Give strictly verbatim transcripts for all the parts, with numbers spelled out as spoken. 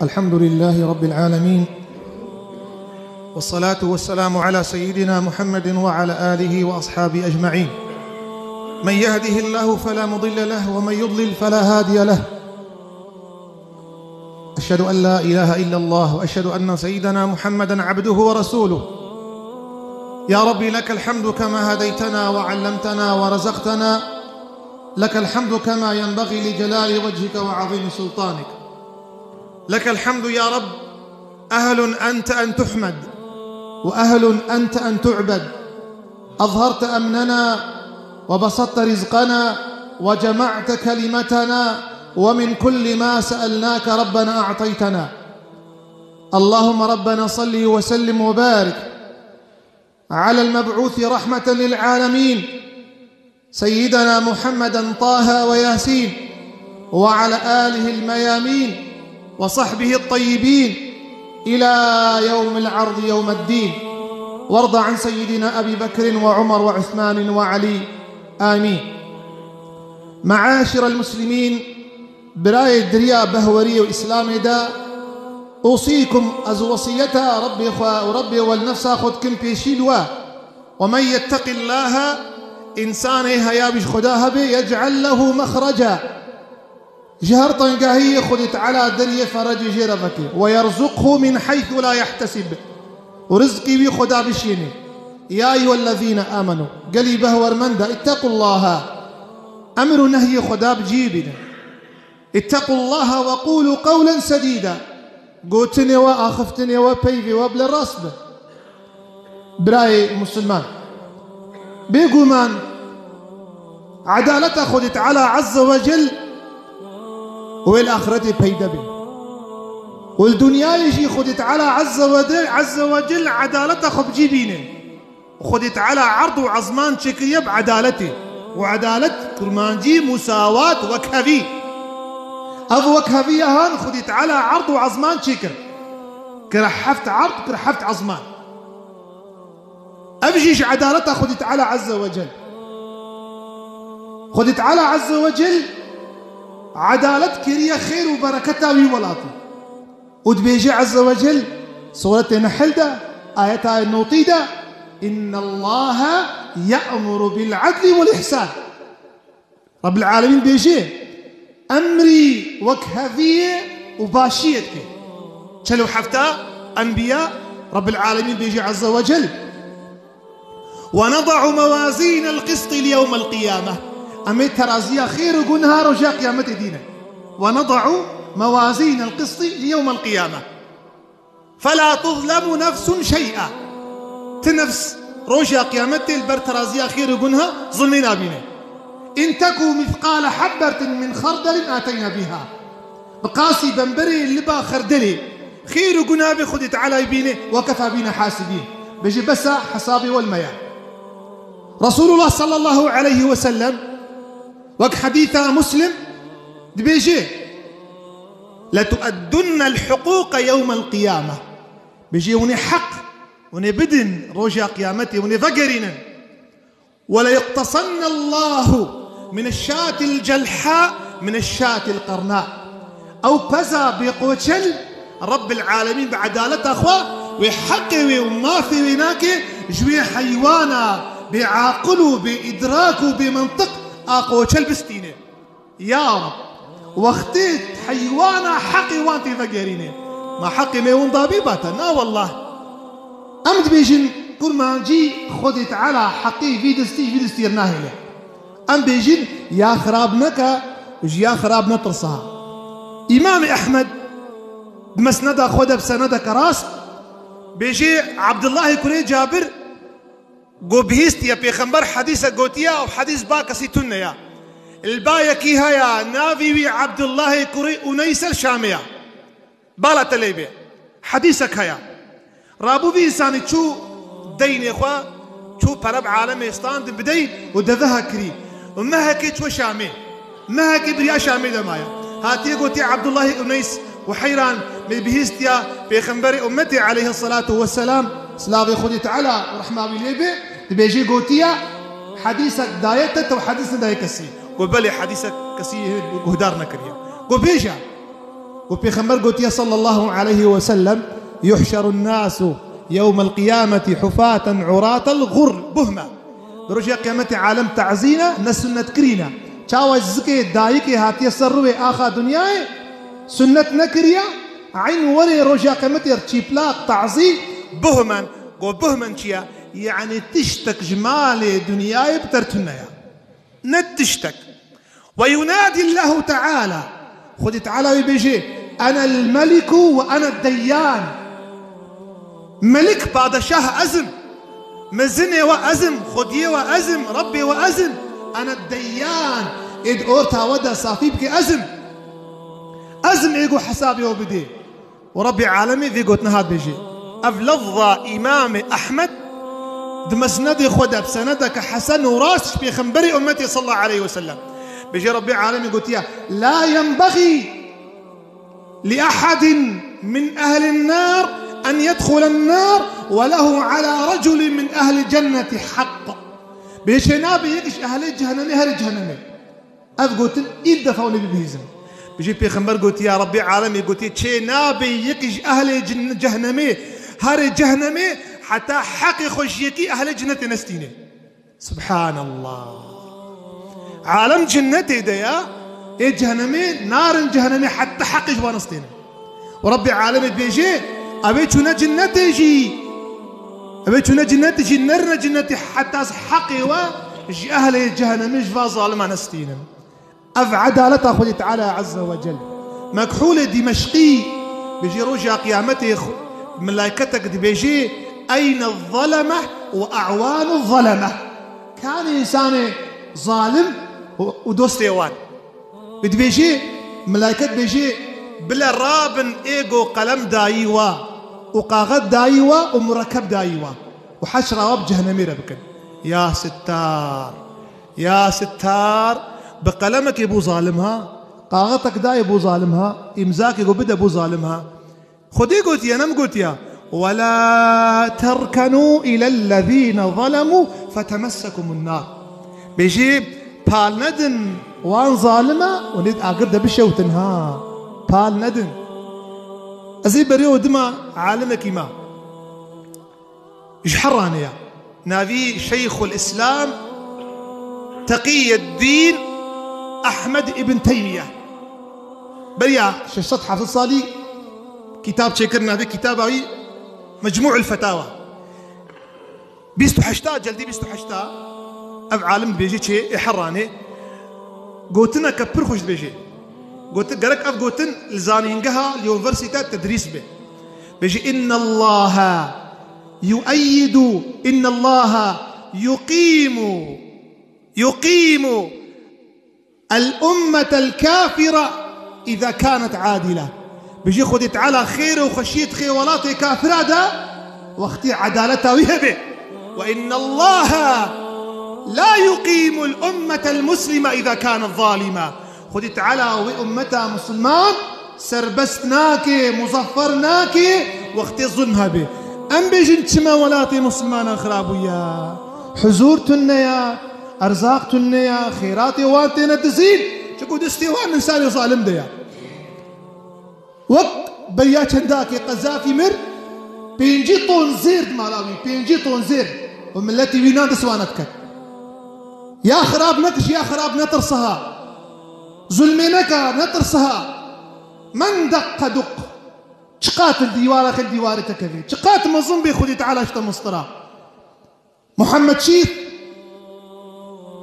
الحمد لله رب العالمين، والصلاة والسلام على سيدنا محمد وعلى آله وأصحابه أجمعين. من يهده الله فلا مضل له، ومن يضلل فلا هادي له. أشهد أن لا إله إلا الله، وأشهد أن سيدنا محمدا عبده ورسوله. يا رب، لك الحمد كما هديتنا وعلمتنا ورزقتنا، لك الحمد كما ينبغي لجلال وجهك وعظيم سلطانك. لك الحمد يا رب، أهل أنت أن تحمد، وأهل أنت أن تعبد. أظهرت أمننا، وبسطت رزقنا، وجمعت كلمتنا، ومن كل ما سألناك ربنا أعطيتنا. اللهم ربنا صل وسلم وبارك على المبعوث رحمة للعالمين، سيدنا محمدا طه وياسين، وعلى آله الميامين، وصحبه الطيبين، إلى يوم العرض يوم الدين. وارض عن سيدنا أبي بكر وعمر وعثمان وعلي. آمين. معاشر المسلمين، برای دریا بهوری و ئیسلامێ دا، أوصيكم، ئەز وەسیەتا ربێ خوا و ربێ وەل نەفسا خۆ دکم پێشی لوا. ومن يتق الله، ئینسانێ هەیا بیش خودا هەبێ، يجعل له مخرجا، ji her tengahiyê Xwedê Teala deriyê ferecê jê re veke. ويرزقه من حيث لا يحتسب، û rizqî wî Xweda bişînê. يا أيها الذين آمنوا، gelî behwermenda, اتقوا الله، emr û nehyê Xweda bi cihê bînin. اتقوا الله وقولوا قولا سديدا. Gotinê we, axiftinê we, peyvê we bile rast be. Birayê musulman, bêguman edaleta Xwedê Teala Azze ve Cel wê li axiretê peyde be. Û li dinyayê jî Xwedê Teala Azze ve Cel, Azze ve Cel edaleta xwe bi cî bîne. Xwedê Teala erd û ezman çêkiriye bi edaletê. Û edalet, kurmancî, musawat, wekhevî. Ev wekheviya han Xwedê Teala erd û ezman çêkir. Kir heft erd, kir heft ezman. Ev jî ji edaleta Xwedê Teala Azze ve Cel. Xwedê Teala Azze ve Cel edalet kiriye xêr û bereketa wî welatî. Û dibêje Azze ve Cel, Sûretê Nehl de, ayeta notî de, إن الله يأمر بالعدل والإحسان. Rabbil Alemîn bêje, emrî wekheviyê û başiyê dike. Çel û hefta enbiya, Rabbil Alemîn bêje Azze ve Cel, ونضع موازين القسط ليوم القيامة. Em ê teraziya xêr û gunha roja qiyametê dîne. ونضع موازين القسط ليوم القيامة. فلا تظلم نفس شيئا. Ti nefs roja qiyametê li ber teraziya xêr û gunha zulmê nabîne. إن تك مثقال حبة من خردل أتينا بها. Bi qasî bemberê liba xerdelê xêr û gunha bê Xwedê Teala bîne, وكفى بنا حاسبين. Bêje besa hesabê we li me ya. Resulullah sallallahu aleyhi ve sellem wek hedîsa Muslim dibêje, لتؤدن الحقوق يوم القيامة. Bêje, hûn ê heq, hûn ê bidin roja qiyametê, hûn ê vegerînin. وليقتصن الله من الشاة الجلحاء من الشاة القرناء. Ew peza bêqoçel, Rabbil Alemîn bi edaleta xwe wê heqê wê û mafê wê nake ji wê heywana bêaqil û bêîdrak û bêmentiq a qoçel bistîne. Ya Rab, wextê heywana heqê wan tê vegerîne, ma heqê me winda bê bate? Na wallah. Em dibêjin kurmancî Xwedê Teala heqê vî destî ji vî destî nahêle. Em bêjin ya xirab neke, ji ya xirab netirsa. Îmamê Ehmed di mesneda xwe de bi senedeke rast bêjê Abdullahê kurê Cabir got bihîstiye Pêxember hedîsek gotiye û hedîs ba kesî tune ya. Li ba yekî heye navê wî Abdullahê kurê Uneys el Şamê ya. Bala te lê bê. Hedîsek heye. Rabû vî însanî çû deynê xwe, çû pere bi alemê stand bi deyn û deveha kirî. Û mehekê çû Şamê. Mehekê biriya Şamê de maye. Hatiye gotiye Abdullahê Uneys û heyran me bihîstiya Pêxemberê ummetê aleyhisselatu vesselam, silavê Xwedê Teala û rehma wî lê bê, dibêjê gotiye, hedîsek daye te, tew hedîs nedaye kesî. Got belê, hedîsek kesî guhdar nekiriye. Got bêje. Û Pêxember gotiye sallallahu aleyhi ve sellem, "Yuhşerun nasu yewmel qiyameti hufaten uratel ğurr, buhma." Di roja qiyametê alem tazî ne, ne sunnet kirî ne. Çawa zikê dayikê hatiye ser rûyê axa dinyayê, sunnet nekiriye, eyn werê roja qiyametê çîplaq tazî, buhmen. Go buhmen çi ye? Yanî tiştek ji malê dinyayê bi ter tune ye. Ne tiştek. Ve yunadi Allahu Teala. Xwedî Teala wî bêjê, "Enel meliku ve ened deyyan." Melik, padişah ez im. Mezinê we ez im, xwediyê we ez im, Rebbê we ez im. Ened deyyan. Ê di orta we de safî bike ez im. Ez im ê ku hesabê we bidê. Û Rebbê Alemê vê gotinê hat bêjê. Ev lefza Îmamê Ehmed di Mesnedê xwe de bi senedeke hesen û rast ji Pêxemberê ummetê sallallahu aleyhi ve sellem. Bêjê Rebbê Alemê gotiye, "La yenbexî li ehedin min ehlin nar en yedxulen nar ve lehu ala reculin min ehli cenneti haqq." Bêjê çê nabe yek ji ehlê cehennemê here cehennemê. Ev gotin îl defa hûn ê bibihîzin. Bijî Pêxember gotiye, Rebbê Alemê gotiye, çê nabe yek ji ehlê cin-, cehnemê, herê cehnemê, heta heqê xwe ji yekî ehlê cinnetê nestîne. Subhanallah. Alem cinnetê de ya, ê cehnemê narin cehnemê heta heqê ji wan nestîne. Û Rebbê Alemê dibêje, ew ê çûne cinnetê jî. Ew ê çûne cinnetê jî, nerine cinnetê heta ez heqê we ji ehlê cehenemê ji va zalima nestînim. Ev edaleta Xwedê Teala Azze ve Cel. Mekhûlê Dimeşqî dibêje roja qiyametê xu-, melaiketek dibêje, eyne zaleme ve e'wanu zaleme. Kanê însanê zalim û, û dostê wan. Wê dibêjê, melaiket dibêjê, bile rabin ê go qelem dayî wa û kaxet dayî wa û murekeb dayî wa û heşra wa bi cehenemê re bikin. Ya Sittar, ya Sittar, bi qelemekê bû zalim ha, kaxetek dayê bû zalim ha, îmzakê go bide bû zalim ha. Xwedê gotiye, ne min gotiye. "Ve la terkenu ilellezîne zalemû fetemessekumun nar." Bêjî, pal nedin wan zalime û nêt agir de bişewtin ha. Pal nedin. Ez ê berê û dima alimekî me. Ji Heranê ye. Navî Şeyxul Îslam Teqiyeddîn Ehmed ibn Teymiye. Beriya şeş sed heft sed salî kitab çêkir, navê kitaba wî Mecmû'ul Fetawa. Bîst û heşta, celdî bîst û heşta, ev alim dibêje çê ê Heranê. Gotineke pir xweş dibêje. Gotin, gerek ev gotin li zanîngeha, li unîversîte tedrîs be. Bêje, "Innallaha yueyyidu, innallaha yuqimu, yuqimu el ummetel kafire iza kanet adile." Bêje, Xwedê Teala xêr û xweşiyê dixê welatê kafira de, wextê edaleta wî hebe. "Ve innallaha la yuqimul ummetel muslime iza kanet zalime." Xwedî Teala wê ummeta Musulman serbest nake, muzaffer nake, wextê zulm hebe. Em bêjin çima welatê Musulmanan xirab bûye? Huzur tune ya, erzaq tune ya, xêratê wan têne dizîn, çiku destê wan însanê zalim de ya. Wek beriya çendakê Qezafî mir, pêncî ton zêr di mala wî, pêncî ton zêr. Û miletî wî nan dest wan diket. Ya xirab nekir, ya xirab netirsiha. Zulmê neka, netirsiha. Men deqqa duq. Çiqat li dîwara xil dîwarê te kevê. Çiqat mezin bê Xwedî Teala ji te mistira. Muhammed Şîr,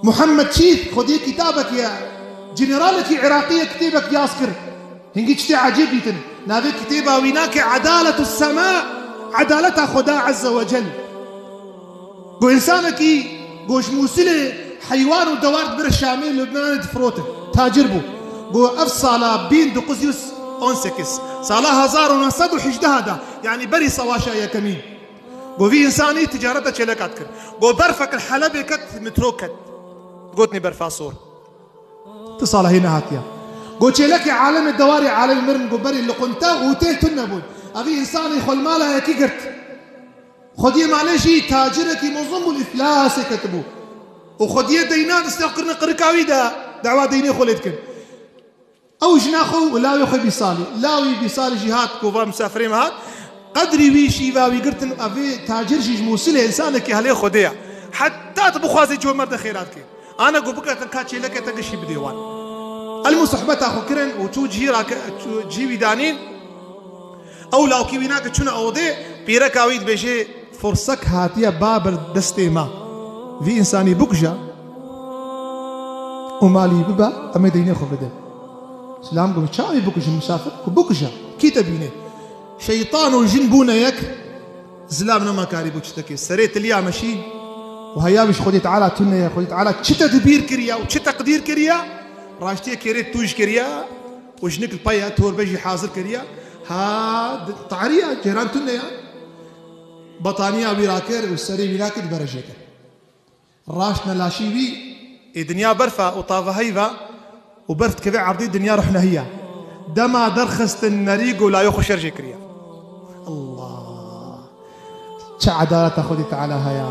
Muhammed Şîr, xwediyê kitabekî ye, generalekî Iraqî ye, kitêbek yaz kir. Hingî tiştê ecêb dîtin. Navê kitêba wî nake Edaletus Sema, Edaleta Xweda Azze ve Cel. Go însanekî, go ji Mûsilê heywan û dewar dibire Şamê, Lubnanê difirotin. Tacir bû. Go ev sala bin dokuz yüz on sekiz. Sala hezar û neh sed û hejdeh de, yanî berî savaşa yekemîn. Go vî însanî ticareta çêleka dikir. Go berfek li Helebê ket, metro ket. Gotinê berfa sor. Ti sala hê nehatiye. Go çêlekê alemê dewarê alemê mirin, go berê li qunte û têl tune bûn. Evî însanî xwe li mala yekî girt. Xwediyê malê jî tacirekî mezin bû, li îflasê ketibû. Û xwediyê deynan destê xwe kirine qirika wî de, dawa deynê xwe lê dikin. Ew jina xwe û lawê xwe bî salî. Lawî bî salî jî hat, ku va misafirê me hat. Qedrî wî şîva wî girtin, evê tacir jî ji Mûsilê, însanekî helê Xwedê ye. Heta tu bixwazî cihê me de xêra dike. Ana ku biketin ka çêlekê te gişî bidê wan. Elm û sohbeta xwe kirin û çû cihî rake-, çû cihî wî danîn. Ew lawkî wî nake, çûne odê, pîreka wî dibêje, fursek hatiye ba ber destê me. Vî însanî bikuje û malî bibe, em ê deynê xwe bidin. Zilam got, çawa wî bikujin misafir? Ku bikuje. Kî te bîne? Şeytan û jin bûne yek, zilam nema karî bû çitekê. Serê tiliya meşî û heya wî ji Xwedê Teala tune ye. Xwedê Teala çi tedbîr kiriye û çi teqdîr kiriye, raştiyê kêrê tûj kiriye û jinik li pey ye, torbe jî hazir kiriye. Ha, di-, tarî ye, cêran tune ye. Betaniya wî rakir û serê wî rakir, berejê kir. Raştine laşî wî, ê dinya berf e û taveheyv e û berf dikeve erdê, dinya ruhnehî ye. Dema derxistin nerî, go lawê xwe şer jê kiriye. Allah! Çi edaleta Xwedê Teala heye!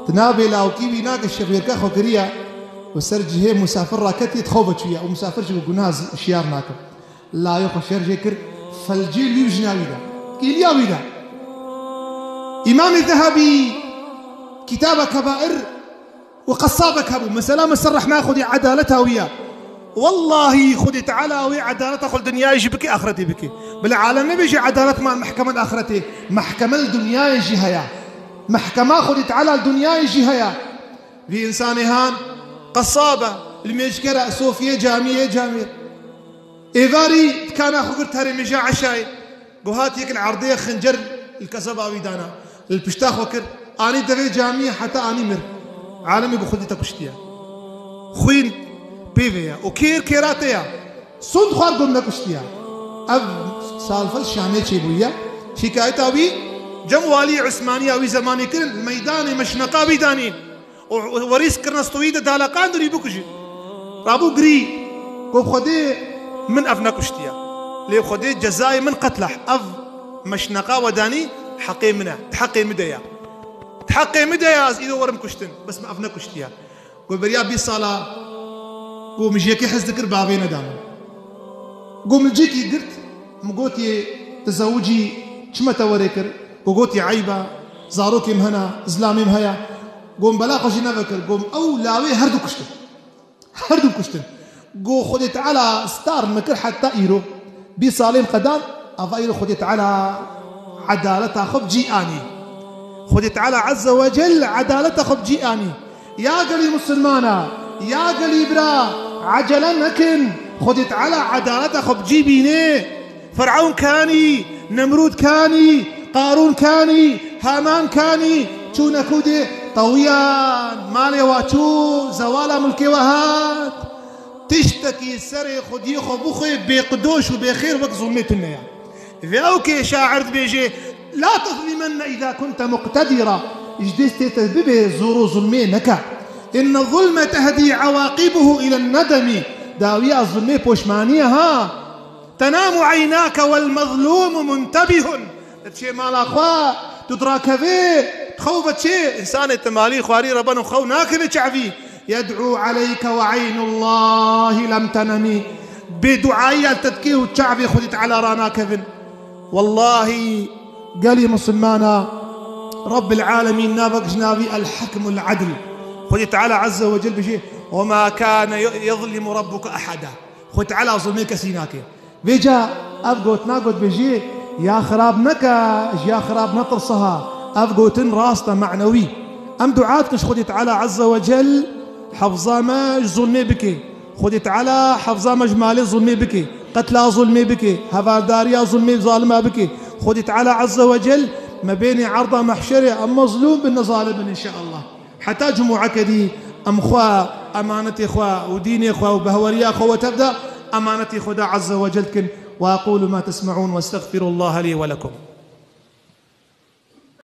Di navê lawkî wî nake, şevêrka xwe kiriye û ser cihê musafir raketiye, di xwe ve çûye û musafir jî bi gunah z-, şiyar nake. Lawê xwe şer jê kir, felcê li wî û jina wî de. Kîliya wî de. Îmamê Zehebî kitaba Kebair û qesabek hebû. Mesela me ser rehma Xwedê, edaleta wî ye. Wellahî Xwedê Teala wê edaleta xwe li dinyayê jî bike, axretê bike. Bila alem nebêje edalet ma mehkeme li axretê. Mehkeme li dinyayê jî heye. Mehkema Xwedê Teala li dinyayê jî heye. Vî însanê han qesab e, limêjker e, sofiyê camiyê camiyê. Êvarî dikana xwe girt herê mêja eşayê. Go hat yek li erdê ye, xincer li keseba wî dana. Li pişta xwe kir. Anî devê camiyê heta anî mir. Alemê bi xwedî te kuştiye. Xwîn pê vê ye. Û kêr kêra te ye. Sund xwar got me kuştiye. Ev salfel Şamê çêbûye. Şîkayeta wî cem walî Usmaniya wî zemanê kirin. Meydanê meşneqa wî danîn. û werîs kirine stûyî de daleqandin wî bikujin. Rabû girî, got, Xwedê, min ev nekuştiye. Lê Xwedê cezayê min qetlah. Ev meşneqa we danî heqê min e. Di heqê min de ye. Di heqê min de ye ez îro werim kuştin. Bes min ev nekuştiye. Got, beriya bîst sala, got, min ji yekê hez dikir, bavê neda min. Got, min cîkî girt, min gotiye, tizewicî, çi me te werê kir? Got, gotiye, eyb e, zarokê min hene, zilamê min heye. Got, min bela xwe jî nevekir. Got, min ew lawê herdu kuştin. Herdu kuştin. Got, Xwedê Teala star min kir heta îro. Bîst salên qedan, ava îro Xwedê Teala edaleta xwe bi cî anî. Xwedê Teala Azze ve Cel edaleta xwe bi cî anî. Ya gelî misilmana, ya gelî bira, ecele nekin. Xwedê Teala edaleta xwe bi cî bîne. Firewn kanî, Nemrûd kanî, Qarûn kanî, Haman kanî, çûne ku dê tewiyan, malê wa çû, zewala milkê wa hat. Tiştekî serê xwediyê xwe bixwe bêqidoş û bêxêr wek zulmê tune ye. Vê ew kê şair dibêje, "La tezlimenne îza kunte muqtedîra." Ji destê te bibe zor û zulmê neke. "Inne zulme tehdî ewaqibuhu îlen nedemî." Dawiya zulmê poşmanî ye ha. "Tenamu eynake wel mezlûmu muntebihun." Diçê mala xwe, tu dirakevê, xew ve çê. Însanê te malî xwarî re ben û xew nakeve çavî. "Yed'û aleyke ve eynullahî lem tenemî." Bê duayî ya te dike û çavê Xwedê Teala ranakevin. Wellahî, gelî misilmana, Rabbil alemîn navek ji navî El Hekmul Edl. Xwedê Teala Azze ve Cel bêje, "Ve ma kâne yezlimu rabbuke eheda." Xwedê Teala zulmê kesî nake. Vêca ev gotina got bêjî, "Ya xirab neke, ji ya xirab netirse ha." Ev gotin rast e, manewî. Em dua dikin ji Xwedê Teala Azze ve Cel hefza me ji zulmê bike. Xwedê Teala hefza me ji malê zulmê bike. Qetla zulmê bike. Hevaldariya zulmê zalima bike. Xwedê Teala Azze ve Cel me bênê erda mehşerê em mezlûm bin, ne zalim bin, înşeallah. Heta cumûeke dî em xwe, emanetê xwe û dînê xwe û behweriya xwe we tev de, emanetê Xweda Azze ve Cel dikin. Ve aqulu ma tesme'ûn ve estexfirullaha lî ve lekum.